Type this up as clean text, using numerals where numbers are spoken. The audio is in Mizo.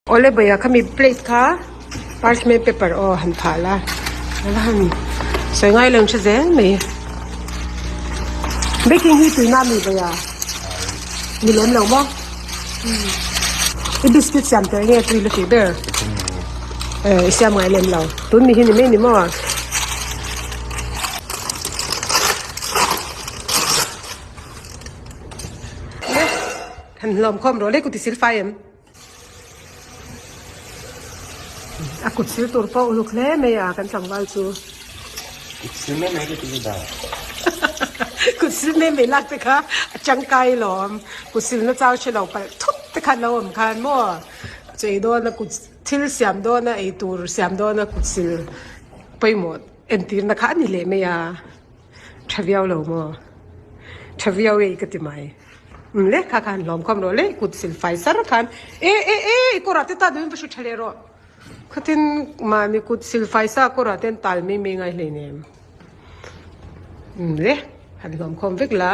Awle bawih ah khami plate kha parchment paper aw han phah la ava han sawi ngai lo hre zel mai baking hi tuina ami bawih ah ni lem lo maw i biscuit siam tur nge tui la tih ber eh i siam ngai lem lo tun mi hi ni mai ni maw. Han hlawm khawm rawh le kuti silfai em. A kut sil tur pawh uluk hle mai a kan tlangval chu. Kut sil mai mai ka ti chu dah. Kut sil mai mai lak te kha a tangkai lawm. Kut silna chau hre lo palh thut te khan lo awm khan maw chei dawna kut thil siam dawna ei tur siam dawna kut sil pawimawh entirna kha a ni leh mai a. Tha viau lo maw? Tha viau e i ka ti mai. Umm le kha khan hlawm khawm rawh le kut sil fai sar khan e e e i kawrah te ta duhin va hru tha leh rawh. Khatin mahni kut sil fai sa kawrah te an tal mai mai ngai hlei nem. Umm le han hlawm khawm vek la.